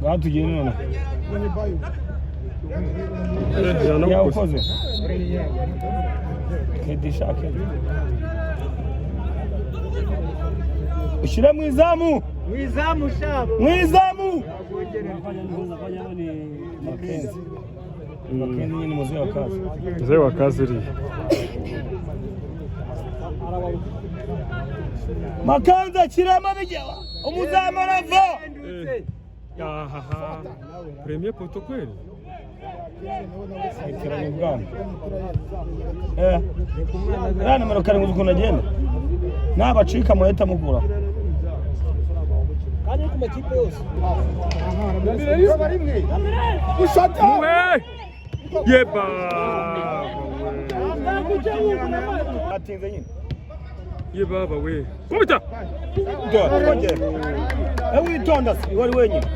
Ngaho tugiye none. Yanagukoze. Yawukoze. Kedi sha kedi. Ushyire mu izamu. Mu izamu shabo. Mu izamu. Makenzi. Makenzi nyine muzee wa kazi. Mzee wa kazi uriya. Makenzi ashyiramo bijya. Umuzamu arava. Ahaha. Premier poto kweli? Ekeranye ubwana. Eh. Uriya nimero 7 ukuntu agenda. Nabacika muhita mukura. Muhe! Yeba! Atinze nyine. Yebaba we. Kubita! Dore, kongera. Ewe witonda se, wari wenyine.